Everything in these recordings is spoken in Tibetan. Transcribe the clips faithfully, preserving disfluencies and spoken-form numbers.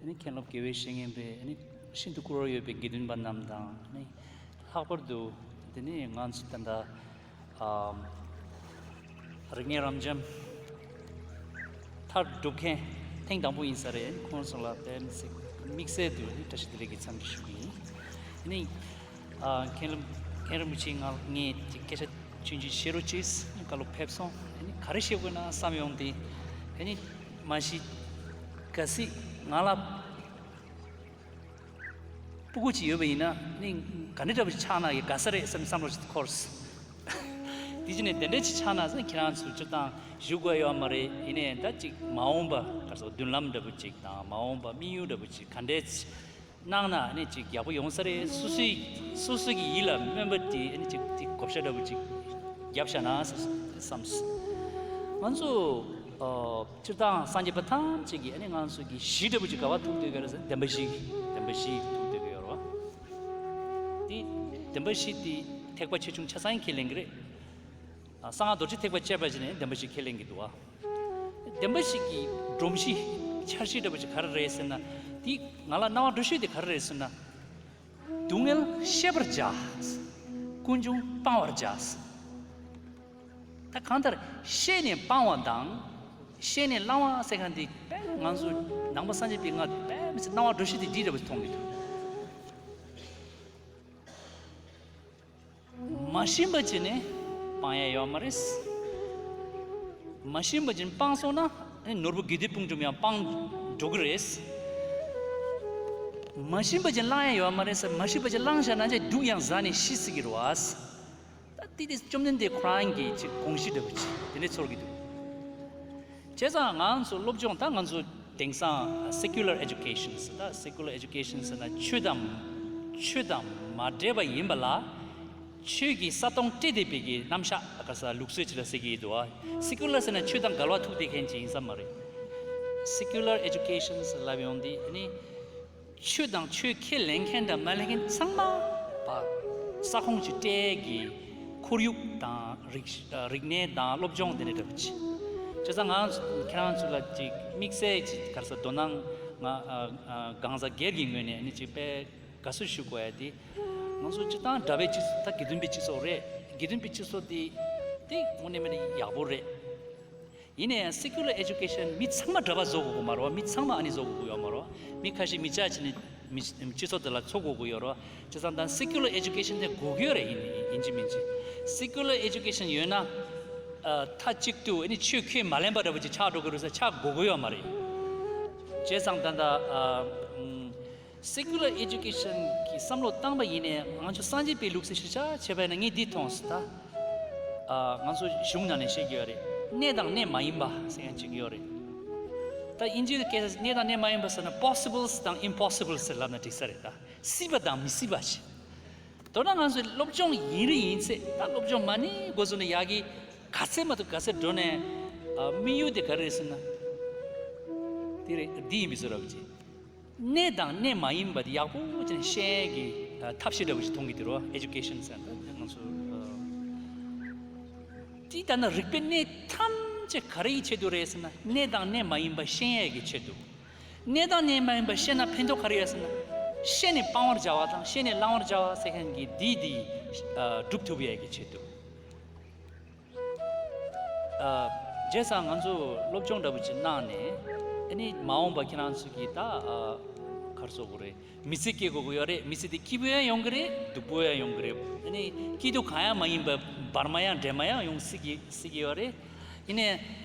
ནི་མཁན་སློབ་དགེ་བའི་བཤེས་གཉེན་པས་ནི་ཤིན་ཏུ་བཀུར་འོས་ཡོད་པའི་དགེ་འདུན་པ་རྣམས་དང་ནི་ལྷག་པར་དུ་དེ་ནི་ང་ཚོ་ད་ལྟ་ཨམ་རིག་གནས་རབ་འབྱམས་མཐར་སྒྲུབ་མཁན་ཐེངས་དང་པོ་ཡིན་ས་རེད། ཁོང་ཚོ་ལ་དཔེ་མི་སྲིད་དམིགས་བསལ་དུ་ནི་བཀྲ་ཤིས་བདེ་ལེགས་ཀྱི་འཚམས་འདྲི་ཞུ་གི་ཡིན། ནི་ཨ་མཁན་སློབ་མཁན་རིན་པོ་ཆེ་ང་ངས་ཅིག་སྐད་ཆ་ཆུང་ཆུང་བཤད་རོགས་གྱིས། བཀའ་སློབ་ཕེབས་སོང་། ཨ་ནི་ག་རེ་བཤད་དགོས་ན་བསམ་ཡོང་དུས། ཨ་ནི་མ་གཞི་གལ་སྲིད་ང་ལ་སྤུ་གུ་ཅིག་ཡོད་པ་ཡིན་ན་ནི་ག་འདྲ་འདྲ་པོ་ཅིག་ཆགས་ན་ཡང་དགའ་ས་རེད་བསམ་བསམ་བློ་ཅིག་འཁོར། དེ་བཞིན་ནས་དེ་འདྲ་ཅིག་ཆགས་ན་ཟེར། ཁྱེད་རང་ཚོས་སྤྱིར་བཏང་ཞུ་དགོས་ཡོད་མ་རེད། ཡིན་ནའི་ད་ཅིག་མ་འོངས་པ་ག་ཚོད་མདུན་ལམ་འདྲ་པོ་ཅིག་དང་མ་འོངས་པ་དམིགས་ཡུལ་འདྲ་པོ་ཅིག་ག་འདྲས་གནང་ན་ནི་ཅིག་ཡག་པོ་ཡོང་ས་རེད། སོ་སོའི་སོ་སོ་གི་ཡིད་ལ་སྨོན་པ་དེ་ནི་ཅིག་དེ་བགོ་བཤའ་འདྲ་པོ་ཅིག་བརྒྱབ་བཞག་ན་བསམས། ང་ཚོ་ཨ་སྤྱིར་བཏང་སངས་རྒྱས་པ་ཐམས་ཅད་ཀྱིས་ནི་ང་ཚོ་གི་གཞི་འདྲ་པོ་ཅིག་ག་བ་ཐུག་བསྡད་ཀྱི་ཡོད་རེད་ཟེར་ན་བདེན་པ་བཞི། བདེན་པ་བཞི་ཐུག་བསྡད་ཀྱི་ཡོད་རེད་བ། དེ་བདེན་པ་བཞི་དེ་ཐེག་པ་ཆེ་ཆུང་ཆ་ཚང་ཁས་ལེན་གྱི་རེད། ཨ་གསང་སྔགས་རྡོ་རྗེ་ཐེག་པ་བཅས་པ་ཅིག་ནས་བདེན་པ་བཞི་ཁས་ལེན་གྱི་འདུག་བ། བདེན་པ་བཞི་གི་སྒྲོམ་གཞི་འཆར་གཞི་འདྲ་པོ་ཅིག་ག་རེ་རེད་ཟེར་ན། དེ་ང་ལ་སྣང་བ་འགྲོ་ཤེས་དེ་ག་རེ་རེད་ཟེར་ན། སྡུག་བསྔལ་ཤེས་པར་བྱ། ཀུན་འབྱུང་སྤང་བར་བྱ། ད་གང་ལྟར་ཤེས་ནས་སྤང་བ་དང་ཤེས་ནས་བླང་བ་ཟེར་མཁན་དེ་དཔེ་ང་ཚོ་ནང་པ་སངས་རྒྱས་པའི་ང་དཔེ་མི་སྲིད་སྣང་བ་འགྲོ་ཤེས་དེ་འདི་འདྲ་པོ་མཐོང་གི་འདུག་མ་ཤེས་པ་བྱས་ནས་སྤང་ཡ་ཡོད་མ་རེད། མ་ཤེས་པ་བྱས་ནས་སྤངས་སོང་ན་ནོར་བུ་དགེ་ལྡན་སྤུན་གྲོགས་ཡང་སྤངས་འགྲོ་གི་རེད། མ་ཤེས་པ་བྱས་བླང་ཡ་ཡོད་མ་རེད་ཟེར། མ་ཤེས་པ་བྱས་བླངས་བཞག་ན་ཅིག་སྡུག་ཡང་ཟ་ནས་ཤི་སྲིད་ཀྱི་རེད་བ། ད་དེ་དེ་བཅོམ་ལྡན་འདས་ཁོ་རང་གི་ཅིག་དགོངས་གཞི་འདྲ་པོ་ཅིག་དེ་འདྲས་ཚོར་གྱི་འདུག་བྱས་ཙང་ང་ཚོ་སློབ་སྦྱོང་ད་ང་ཚོ་དེང་སང་secular education ཟེར། ད་secular education ཟེར་ན་ཆོས་དང་ཆོས་དང་མ་འདྲེས་པ་ཡིན་པ་ལ་ཆོས་ཀྱི་ས་སྟོང་སྤྲད་བསྡད་པའི་གི་རྣམ་གཞག་ག་ས་ལུགས་སྲོལ་ཅིག་ལ་ཟེར་གྱི་འདུག་བ། secular ཟེར་ན་ཆོས་དང་འགལ་བ་ཐུག་བསྡད་མཁན་ཅིག་ཡིན་ས་མ་རེད། secular education ཟེར་ལབ་ཡོང་དུས་ཨ་ནི། ཆོས་དང་ཆོས་ཁས་ལེན་མཁན་དང་མ་ལེན་མཁན་ཚང་མ་པ་ས་ཁོངས་ཀྱི་སྤྲད་ཀྱི་ཁོར་ཡུག་དང་རིག་རིག་གནས་དང་སློབ་སྦྱོང་དེ་འདྲ་འདྲ་པོ་ཅིག་བྱས་ཙང་ང་ཁྱེད་རང་ཚོ་ལ་ཅིག་དམིགས་བསལ་ཅིག་ག་རེ་ཟེར། དོ་སྣང་ང་གང་ཟག་སྒེར་གྱི་ངོས་ནས་ནི་ཅིག་དཔེ་དགའ་བསུ་ཞུ་དགོས་ཡ་དེ། ང་ཚོ་སྤྱིར་བཏང་གྲྭ་པའི་སྤྱི་ཚོགས་ད་དགེ་འདུན་པའི་སྤྱི་ཚོགས་རེད། དགེ་འདུན་པའི་སྤྱི་ཚོགས་དེ་དེ་དངོས་གནས་མིན་ན་ཡག་པོ་རེད། ཡིན་ན་ཡང་secular education མི་ཚང་མ་གྲྭ་པ་བཟོ་དགོས་ཀྱི་མ་རེད་བ། མི་ཚང་མ་ཨ་ནི་བཟོ་དགོས་ཀྱི་ཡོད་མ་རེད་བ། མི་ཁ་ཤས་མི་ཆ་ཅིག་ནི་མི་སྤྱི་ཚོགས་དེ་ལ་འཚོ་དགོས་ཀྱི་ཡོད་རེད་བ། བྱས་ཙང་ད་secular education དེ་དགོས་ཀྱི་ཡོད་རེད། ཡིན་ཡིན་གཅིག་མིན་གཅིག secular education ཡོད་ན་ཨ་མཐའ་གཅིག་ཏུ་ཨ་ནི་ཆོས་ཁས་མ་ལེན་པ་འདྲ་པོ་ཅིག་ཆགས་འགྲོ་གི་རེད་ཟེར། ཆགས་དགོས་ཀྱི་ཡོད་མ་རེད། བྱས་ཙང་ད་ད་ཨ་ཨམ། Secular education གི་བསམ་བློ་བཏང་པ་ཡིན་ནའི་ང་ཚོ་སངས་རྒྱས་པའི་ལུགས་སྲོལ་གཞིར་བཞག་བྱས་པ་ཡིན་ན་ངས་འདི་མཐོང་སོང་། ད་ཨ་ང་ཚོ་གཞུང་ནང་ནས་བཤད་ཀྱི་ཡོད་རེད། གནས་དང་གནས་མ་ཡིན་པ་ཟེར་མཁན་ཅིག་ཡོད་རེད། ད་དབྱིན་ཇིའི་སྐད་ཆ་གནས་དང་གནས་མ་ཡིན་པ་ཟེར་ན་possibles དང་impossibles ཟེར་ལབ་ན་འགྲིག་ས་རེད། ད་སྲིད་པ་དང་མི་སྲིད་པ་ཞིག་མདོར་ན་ང་ཚོས་སློབ་སྦྱོང་ཡིན་རེད་ཡིན་ཚེ། ད་སློབ་སྦྱོང་མ་ནི་འགོ་བཟུང་ནས་ཡག་གི་ག་ཚད་མ་གཏོགས་ག་ཚད་འགྲོ་ནས་ཨ་དམིགས་ཡུལ་དེ་ག་རེ་རེད་ཟེར་ན། དེ་རེད། འདི་ཡིན་པའི་བཟོ་འདྲ་པོ་ཅིག་གནས་དང་གནས་མ་ཡིན་པ་དེ་ཡག་པོ་བྱས་ནས་ཤེས་ཡས་ཀྱི་ཨ་ཐབས་ཤེས་འདྲ་པོ་ཞིག་མཐོང་གི་འདུག་རོ། ཨེ་ཇུ་ཀེ་ཤན་ཟེར་ན་ད་ང་ཚོ་ཨ་དེ་ལྟ་ན་རིག་པའི་གནས་ཐམས་ཅད་ག་རེ་ཡི་ཆེད་དུ་རེད་ཟེར་ན། གནས་དང་གནས་མ་ཡིན་པ་ཤེས་ཡས་ཀྱི་ཆེད་དུ། གནས་དང་གནས་མ་ཡིན་པ་ཤེས་ན་ཕན་ཐོགས་ག་རེ་ཡོད་ཟེར་ན། ཤེས་ནས་སྤང་བར་བྱ་བ་དང་ཤེས་ནས་བླང་བར་བྱ་བ་ཟེར་མཁན་གྱི་འདི་འདི་ཨ་སྒྲུབ་ཐུབ་ཡས་ཀྱི་ཆེད་དུ། ཨ་བྱས་ཙང་ང་ཚོ་སློབ་སྦྱོང་འདྲ་པོ་ཅིག་གནང་ནས་ཨ་ནི་མ་འོངས་པ་ཁྱེད་རང་ཚོ་གིས་ད་ཨ་ག་རེ་ཟེར་དགོས་རེད། མི་ཚེ་སྐྱེལ་དགོས་ཀྱི་ཡོད་རེད། མི་ཚེ་དེ་སྐྱིད་པོ་ཡང་ཡོང་གི་རེད། སྡུག་པོ་ཡང་ཡོང་གི་རེད། ཨ་ནི་སྐྱིད་སྡུག་གང་ཡང་མ་ཡིན་པ་བར་མ་ཡང་འདྲེས་མ་ཡང་ཡོང་སྲིད་ཀྱི་སྲིད་ཀྱི་ཡོད་རེད། ཡིན་ནའི་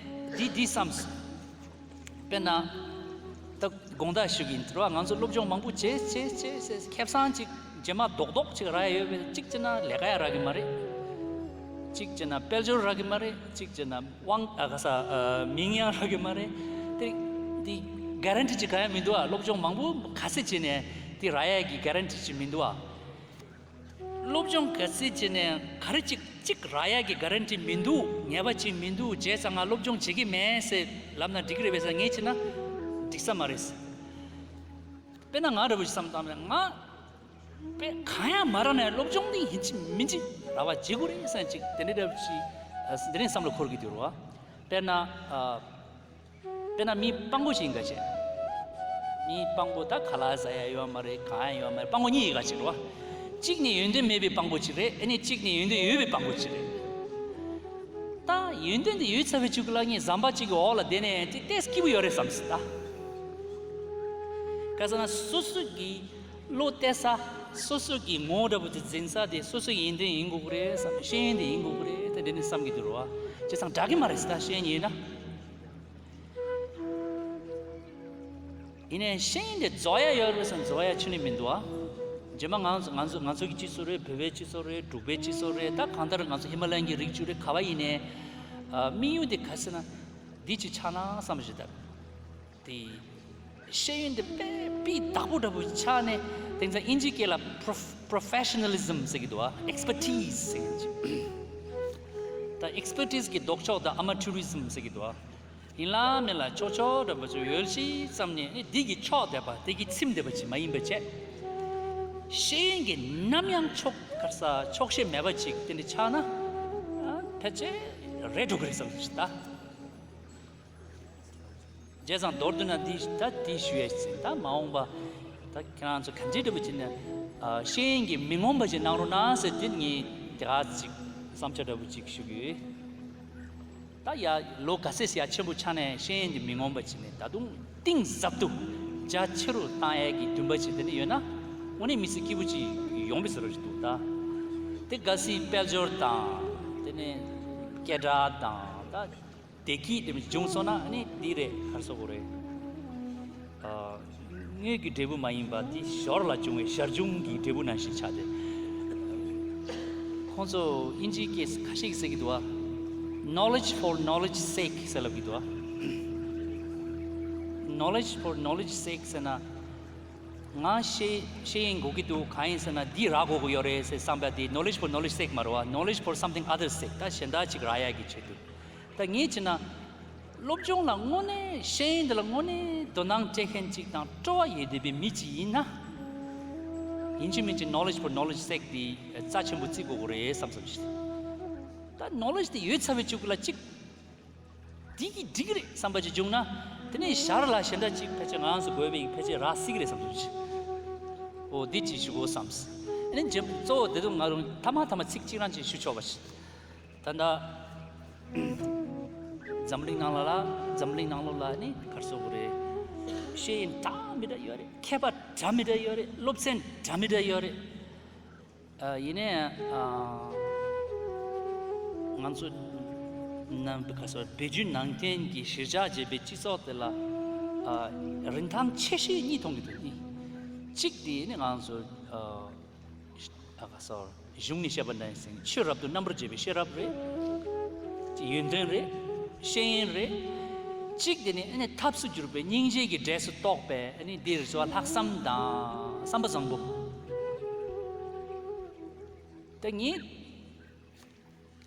འདི་འདི་བསམ། དཔེར་ན། ད་དགོངས་དག་ཞུ་གི་ཡིན། དེ་རེད་བ། ང་ཚོ་སློབ་སྦྱོང་མང་པོ་བྱས་བྱས་བྱས་བྱས་ཁེ་བཟང་ཅིག་རྗེས་མ་རྡོག་རྡོག་ཅིག་རག་ཡ་ཡོད་པས། གཅིག་བྱས་ན་ལས་ཀ་ཡང་རག་གི་མ་རེད། གཅིག་བྱས་ན་དཔལ་འབྱོར་རག་གི་མ་རེད། གཅིག་བྱས་ན་དབང་ཨ་ག་ས་ཨ་མིང་ཡང་རག་གི་མ་རེད། དེ་འདི་ག་རན་ཊི་ཅིག་གང་ཡང་མི་འདུག་ཨ། སློབ་སྦྱོང་མང་པོ་ག་ཚད་བྱས་ནས་དེ་རག་ཡ་གི་ག་རན་ཊི་ཅིག་མི་འདུག་ཨ། སློབ་སྦྱོང་ག་ཚད་བྱས་ནས་ག་རེ་གཅིག་གཅིག་རག་ཡ་གི་ག་རན་ཊི་མི་འདུག་ངེས་པ་ཅིག་མི་འདུག་བྱས་ཙང་ང་སློབ་སྦྱོང་བྱེད་ཀྱི་མེད་ཟེར་ལབ་ན་འགྲིག་གི་རེད་པས་ཟེར། ངས་བྱས་ན་འགྲིག་ས་མ་རེད་ཟེར། དཔེར་ན་ང་འདྲ་པོ་ཞིག་བསམ་བཏང་ན། ང་དཔེ་གང་ཡང་མ་རག་ནས་སློབ་སྦྱོང་འདི་ཡིན་གཅིག་མིན་གཅིག་རག་པ་བྱེད་དགོས་རེད་ཟེར་ཅིག་དེ་འདྲའི་འདྲ་པོ་ཞིག་དེ་འདྲའི་བསམ་བློ་འཁོར་གྱི་འདུག་རོ། དཔེར་ན། དཔེར་ན་མི་སྤྲང་པོ་ཞིག་ཡིན་ག་བྱས། ནི་སྤྲང་པོ་ད་ཁ་ལག་ཟ་ཡ་ཡོད་མ་རེད། གང་ཡང་ཡོད་མ་རེད། སྤྲང་པོ་གཉིས་ཡི་ག་ཅིག་རེད་བ། གཅིག་ནི་ཡོན་ཏན་མེད་པའི་སྤྲང་པོ་ཅིག་རེད། ཨ་ནི་གཅིག་ནི་ཡོན་ཏན་ཡོད་པའི་སྤྲང་པོ་ཅིག་རེད། ད་ཡོན་ཏན་དེ་ཡོད་ཚར་བའི་གཅིག་གི་ལ་ངས་ཟམ་པ་གཅིག་གི་འོག་ལ་བསྡད་ནས་དེ་ཏོག་ཙམ་སྐྱིད་པོ་ཡོད་རེད་བསམ་སྲིད་ད། ག་ཟེར་ན་སོ་སོ་གི་བློ་གཏད་ས། སོ་སོ་གི་ངོ་བོ་འདྲ་པོ་དེ་འཛིན་ས་དེ་སོ་སོ་ཡོན་ཏན་ཡིན་དགོས་ཀྱི་རེད་བསམ། ཤེས་ཡོན་དེ་ཡིན་དགོས་ཀྱི་རེད་དེ་འདྲ་ནི་བསམ་གྱི་འདུག་རེད་བ། བྱས་ཙང་འདྲ་གི་མ་རེད་ཟེར་ད། ཤེས་ཡོན་ཡིན་ན། ཡིན་ནའི་ཤེས་ཡོན་དེ་རྫོགས་ཡ་ཡོད་རེད་བསམ། རྫོགས་ཡ་ཁྱོན་ནས་མི་འདུག་ཨ། རྗེས་མ་ང་ཚོ་ང་ཚོ་ང་ཚོ་གི་སྤྱི་ཚོགས་རེད། བོད་པའི་སྤྱི་ཚོགས་རེད། འབྲུག་པའི་སྤྱི་ཚོགས་རེད། ད་གང་ལྟར་ང་ཚོ་ཧི་མ་ལ་ཡན་གྱི་རི་རྒྱུད་རེད། ག་བ་ཡིན་ནའི་ཨ། དམིགས་ཡུལ་དེ་ག་ཟེར་ན་འདི་ཅིག་ཆགས་ན་བསམ་བཞིན་ད། དེ་ཤེས་ཡོན་དེ་དཔེ་སྤུས་དག་པོ་འདྲ་པོ་ཆགས་ནས། དེང་སང་དབྱིན་ཇིའི་སྐད་ལ་པྲོ་པྲོ་ཕེ་ཤ་ནལ་ཨི་ཛམ་ཟེར་གྱི་འདུག་ཨ། ཨེག་སི་པར་ཊི་ཟི་ཟེར་གྱི་འདུག་ད་ཨེག་སི་པར་ཊི་ཟི་གི་ལྡོག་ཕྱོགས་དང་ཨ་མ་ཊུ་རི་ཛམ་ཟེར་གྱི་འདུག་ཨ། ཡིན་ལ་མིན་ལ་ཆོག་ཆོག་འདྲ་པོ་ཅིག་ཡོད་ཤི་ཙམ་ནས་ནི་འདི་གི་ཆོག་བསྡད་པ། འདི་གི་ཚིམ་བསྡད་པ་ཅིག་མ་ཡིན་པ་བྱས། ཤེས་ཡོན་གྱི་ནམ་ཡང་ཆོག་ག་ས་ཆོག་ཤེས་མེད་པ་ཅིག་དེ་འདྲ་ཆགས་ན། ཨ། ཕལ་ཆེར་རེད་འགྲོ་གི་རེད་བསམ་གྱི་ད། བྱས་ཙང་མདོར་བསྡུ་ན་འདི་ད་འདི་ཞུ་ཡས་ཟིན། ད་མ་འོངས་པ་ད་ཁྱེད་རང་ཚོ་ག་འདྲ་འདྲ་པོ་བྱས་ནས་ཨ། ཤེས་ཡོན་གྱི་མི་ངོམ་པ་ཞིག་གནང་རོགས་གནང་ཟེར་དེ་ངས་དེ་ག་ཅིག་བསམ་འཆར་འདྲ་པོ་ཅིག་ཞུ་གི་ཡོད། ད་ཡ་ལོ་ག་ཚད་ཡ་ཆེན་པོ་ཆགས་ནས་ཤེས་ཡོན་གྱི་མི་ངོམ་པ་བྱས་ནས་ད་དུང་གཏིང་ཟབ་ཏུ་རྒྱ་ཆེ་རུ་བཏང་ཡས་ཀྱི་འདུན་པ་ཅིག་དེ་ནས་ཡོད་ན། དངོས་གནས་མི་ཚེ་སྐྱིད་པོ་ཅིག་ཡོང་བའི་བཟོ་འདྲ་ཞིག་འདུག་ད། དེ་གལ་སྲིད་དཔལ་འབྱོར་དང་དེ་ནས་སྐད་གྲགས་དང་ད། བདེ་སྐྱིད་དེ་འབྱུང་སོང་ན་ནི་འདི་རེད། ག་རེ་ཟེར་དགོས་རེད། ཨ། དངོས་ཀྱི་འབྲས་བུ་མ་ཡིན་པ་དེ་ཞོར་ལ་བྱུང་བའི་ཞར་བྱུང་གི་འབྲས་བུ་ནང་བཞིན་ཆགས་ཏེ། ཁོང་ཚོ་དབྱིན་ཇིའི་སྐད་ཁ་ཤས་ཀྱིས་ཟེར་གྱི་འདུག་བ། Knowledge for knowledge sake ཟེར་ལབ་ཀྱི་འདུག་བ། Knowledge for knowledge sake ཟེར་ན། ང་ཤེས་ཤེས་ཡོན་དགོས་ཀྱི་འདུག་གང་ཡིན་ཟེར་ན་འདི་རག་དགོས་ཀྱི་ཡོད་རེད་ཟེར་བསམ་པ་དེ་knowledge for knowledge sake མ་རེད་བ། Knowledge for something other sake ད་གཞན་དག་ཅིག་རག་ཡག་གི་ཆེད་དུ། ད་ངས་བྱས་ན། སློབ་སྦྱོང་ལ་དངོས་གནས་ཤེས་ཡོན་འདི་ལ་དངོས་གནས་དོ་སྣང་སྤྲད་མཁན་ཅིག་དང་སྤྲོ་བ་ཡོད་བསྡད་པའི་མི་ཅིག་ཡིན་ན། ཡིན་གཅིག་མིན་གཅིག་knowledge for knowledge sake འདི་རྩ་ཆེན་པོ་བརྩི་དགོས་ཀྱི་རེད་བསམ་བསམ་ཞིག་ད་knowledge དེ་ཡོད་ཚར་བའི་གཅིག་ལ་གཅིག་འདི་གིས་འགྲིག་གི་རེད་བསམ་པ་ཅིག་བྱུང་ན། དེ་ནས་ཞར་ལ་གཞན་དག་ཅིག་ཕལ་ཆེར་ང་རང་ཚོ་དགོས་པའི་ཕལ་ཆེར་རག་སྲིད་ཀྱི་རེད་བསམ་བསམ་ཞིག་འོ་འདི་ཅིག་ཞུ་དགོས་བསམ། ཨ་ནི་རྗེས་གཙོ་བོ་དེ་ཚོ་ང་རང་ཐ་མ་ཐ་མ་ཚིག་གཅིག་རང་ཅིག་ཞུ་ཆོག་པ་ཞིག་ད་ལྟ་འཛམ་གླིང་ནང་ལ་ལ་འཛམ་གླིང་ནང་ལོགས་ལ་ནི་ག་རེ་ཟེར་དགོས་རེད། ཤེས་ཡོན་འདྲ་མི་འདྲ་ཡོད་རེད། མཁས་པ་འདྲ་མི་འདྲ་ཡོད་རེད། སློབ་ཚན་འདྲ་མི་འདྲ་ཡོད་རེད། ཨ། ཡིན་ནའི་ཨ། ང་ཚོ་ནམ་ག་ས་བོད་བརྒྱུད་ནང་བསྟན་གྱི་གཞིར་བཞག་བྱས་པའི་སྤྱི་ཚོགས་དེ་ལ་ཨ། རིན་ཐང་ཆེ་ཤོས་གཉིས་མཐོང་གི་འདུག་གཉིས། གཅིག་དེ་ནི་ང་ཚོ་ཨ། ཨ་ག་ས་གཞུང་ནས་བཤད་པ་ནང་བཞིན་ཆོས་རབ་ཏུ་རྣམ་པར་འབྱེད་པའི་ཤེས་རབ་རེད། ཡོན་ཏན་རེད། ཤེས་ཡོན་རེད། གཅིག་དེ་ནི་ཨ་ནི་ཐབས་སུ་གྱུར་པའི་སྙིང་རྗེ་གི་འབྲས་སུ་གཏོགས་པའི་ཨ་ནི་འདིར་ལྷག་བསམ་དང་བསམ་པ་བཟང་པོ། ད་ངས་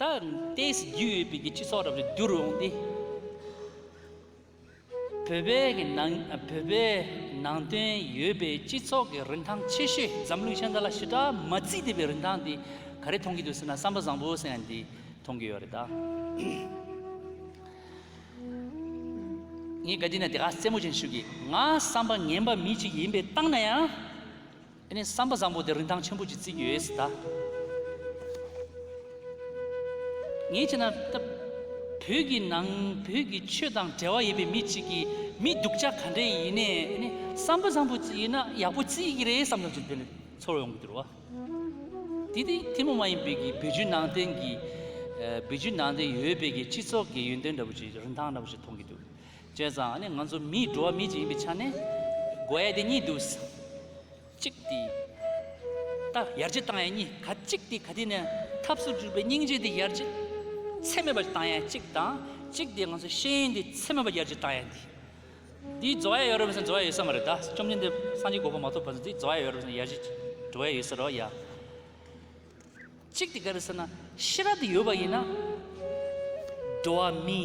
ད་ལྟའི་རྒྱུས་ཡོད་པའི་གི་སྤྱི་ཚོགས་རབ་ཏུ་བསྒྱུར་འོང་སྟེ། བོད་པའི་གི་ནང་བོད་པའི་ནང་དོན་ཡོད་པའི་སྤྱི་ཚོགས་ཀྱི་རིན་ཐང་ཆེ་ཤོས། འཛམ་གླིང་ཤ་སྟག་ལ་ཞེ་དྲག་མ་བརྩིས་བསྡད་པའི་རིན་ཐང་འདི་ག་རེ་མཐོང་གི་འདུག་ཟེར་ན་བསམ་པ་བཟང་པོ་ཟེར་ཡ་འདི་མཐོང་གི་ཡོད་རེད་ད། ངས་ག་དུས་ན་དེ་ག་རྩེད་མོ་ཅན་ཞུ་གི། ང་བསམ་པ་ངན་པ་མི་གཅིག་ཡིན་པའི་སྟེང་ན་ཡང་། ཨ་ནི་བསམ་པ་བཟང་པོ་དེ་རིན་ཐང་ཆེན་པོ་ཅིག་བརྩི་གི་ཡོད་ཟེར་ད། ངས་བྱས་ན་ད་བོད་ཀྱི་ནང་བོད་ཀྱི་ཆོས་དང་འབྲེལ་བ་ཡོད་པའི་མི་གཅིག་གིས་མི་སྡུག་ཅག་ག་འདྲ་ཡིན་ནའི་ཨ་ནི་བསམ་པ་བཟང་པོ་ཅིག་ཡིན་ན་ཡག་པོ་བརྩི་གི་རེད་བསམ་བསམ་ཅིག་དེ་ནི་ཚོར་ཡོང་གི་འདུག་བ། དེ་དེ་ཐུན་མོང་མ་ཡིན་པའི་གི་བོད་བརྒྱུད་ནང་བསྟན་གྱི་ཨ། བོད་བརྒྱུད་ནང་བསྟན་ཡོད་པའི་གི་སྤྱི་ཚོགས་ཀྱི་ཡོན་ཏན་འདྲ་པོ་ཅིག་རིན་ཐང་འདྲ་པོ་ཅིག་མཐོང་གི་འདུག་བྱས་ཙང་ཨ་ནི་ང་ཚོ་མི་འགྲོ་བ་མི་ཅིག་ཡིན་པའི་ཆ་ནས་དགོས་ཡ་དེ་གཉིས་འདུག་གཅིག་དེ། ད་ཡར་རྒྱས་བཏང་ཡ་གཉིས། ཁ་གཅིག་དེ་ག་དེ་ནས་ཐབས་སུ་གྱུར་པའི་སྙིང་རྗེ་དེ་ཡར་རྒྱས་ཚད་མེད་པ་བཏང་ཡ་གཅིག་དང་། གཅིག་དེ་ང་ཚོ་ཤེས་ཡོན་དེ་ཚད་མེད་པ་ཡར་རྒྱས་བཏང་ཡ་དེ། འདི་རྫོགས་ཡ་ཡོད་རེད་མ་ཟེར་རྫོགས་ཡ་ཡོད་ས་མ་རེད་ད། བཅོམ་ལྡན་འདས་སངས་རྒྱས་གོ་འཕང་མ་ཐོབ་བར་དུ་འདི་རྫོགས་ཡ་ཡོད་རེད་མ་ཟེར་ཡར་རྒྱས་འགྲོ་ཡ་ཡོད་ས་རེད་ཡ། གཅིག་དེ་ག་རེ་ཟེར་ན་ཤེས་རབ་དེ་ཡོད་པ་ཡིན་ན། འགྲོ་བ་མི་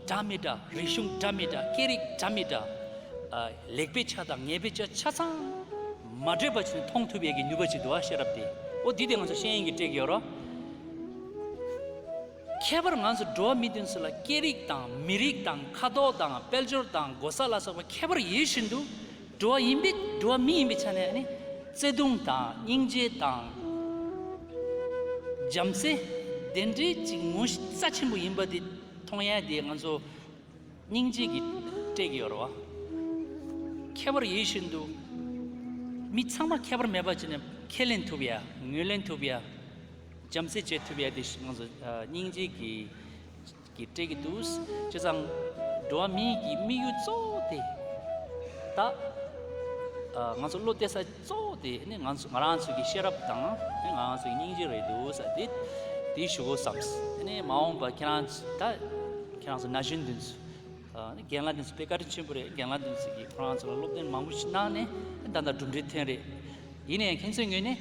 འདྲ་མི་འདྲ། རིག་གཞུང་འདྲ་མི་འདྲ། སྐད་རིགས་འདྲ་མི་འདྲ། ཨ། ལེགས་པའི་ཆ་དང་ཉེས་པའི་ཆ་ཆ་ཚང་མ་འདྲེས་པ་ཞིག་མཐོང་ཐུབ་ཡས་ཀྱི་ནུས་པ་ཅིག་འདུག་བ། ཤེས་རབ་དེ། འོ་འདི་དེ་ང་ཚོ་ཤེས་ཡོན་གྱིས་སྤྲད་ཀྱི་ཡོད་རོ། ཁྱད་པར་ང་ཚོ་འགྲོ་བ་མི་དེ་ཚོ་ལ་སྐད་རིགས་དང་མི་རིགས་དང་ཁ་དོག་དང་དཔལ་འབྱོར་དང་གོ་ས་ལ་སོགས་པ་ཁྱད་པར་ཡོད་བཞིན་དུ། འགྲོ་བ་ཡིན་པའི་འགྲོ་བ་མི་ཡིན་པའི་ཆ་ནས་ནི་བརྩེ་དུང་དང་སྙིང་རྗེ་དང་བྱམས་བརྩེ་དེ་འདྲའི་ཅིག་ངོ་ཤེས་རྩ་ཆེན་པོ་ཡིན་པ་དེ་མཐོང་ཡ་དེ་ང་ཚོ་སྙིང་རྗེ་གིས་སྤྲད་ཀྱི་ཡོད་རེད་བ། ཁྱད་པར་ཡིད་བཞིན་དུ་མི་ཚང་མ་ཁྱད་པར་མེད་པ་བྱས་ནས་ཁས་ལེན་ཐུབ་ཡ། ངོས་ལེན་ཐུབ་ཡ། བྱམས་བརྩེ་བྱེད་ཐུབ་ཡ་དེ་ང་ཚོ་ཨ་སྙིང་རྗེ་གིས་གི་སྤྲད་ཀྱི་འདུག་བྱས་ཙང་འགྲོ་བ་མི་གི་དམིགས་ཡུལ་གཙོ་བོ་དེ་ད་ཨ་ང་ཚོ་བློ་གཏད་ས་གཙོ་བོ་དེ་ནི་ང་ཚོ་ང་རང་ཚོ་གི་ཤེས་རབ་དང་ནི་ང་རང་ཚོ་གི་སྙིང་རྗེ་རེད་འདུག་ས་དེ་དེ་ཞུ་དགོས་བསམས། ནི་མ་འོངས་པ་ཁྱེད་རང་ཚོ་ད་ཁྱེད་རང་ཚོ་ན་གཞོན་འདི་ཚོ་ཨ་ནི་རྒན་ལགས་འདི་ཚོ་དཔེ་བཀའ་དྲིན་ཆེན་པོ་རེད། རྒན་ལགས་འདི་ཚོ་གིས་ཁོ་རང་ཚོ་ལ་སློབ་སྟོན་མང་པོ་ཞིག་གནང་ནས་ད་ལྟ་གྲུབ་འབྲས་ཐོན་རེད། ཡིན་ནའི་ཁྱེད་ཚོའི་ངོས་ནས་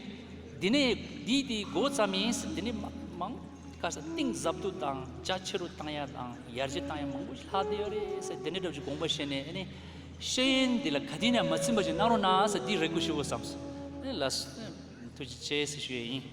འདི་ནས་འདི་དེ་འགོ་བརྩམས་ཡིན་ཟེར། འདི་ནས་མ་མང་ག་ས་གཏིང་ཟབ་ཏུ་དང་རྒྱ་ཆེ་རུ་བཏང་ཡ་དང་ཡར་རྒྱས་བཏང་ཡ་མང་པོ་ཞིག་ལྷག་བསྡད་ཡོད་རེད་ཟེར། དེ་འདྲའི་འདྲ་བོ་ཞིག་དགོངས་པ་བཞེས་ནས་ཨ་ནི་ཤེས་ཡོན་འདི་ལ་ག་དུས་ནས་མ་ཚིམ་པ་ཞིག་གནང་རོགས་གནང་ཟེར་འདི་རེ་སྐུལ་ཞུ་དགོས་བསམས་སོང་། ཨ་ནི་ལགས་སོ། ཐུགས་རྗེ་ཆེ་ཟེར་ཞུ་ཡས་ཡིན།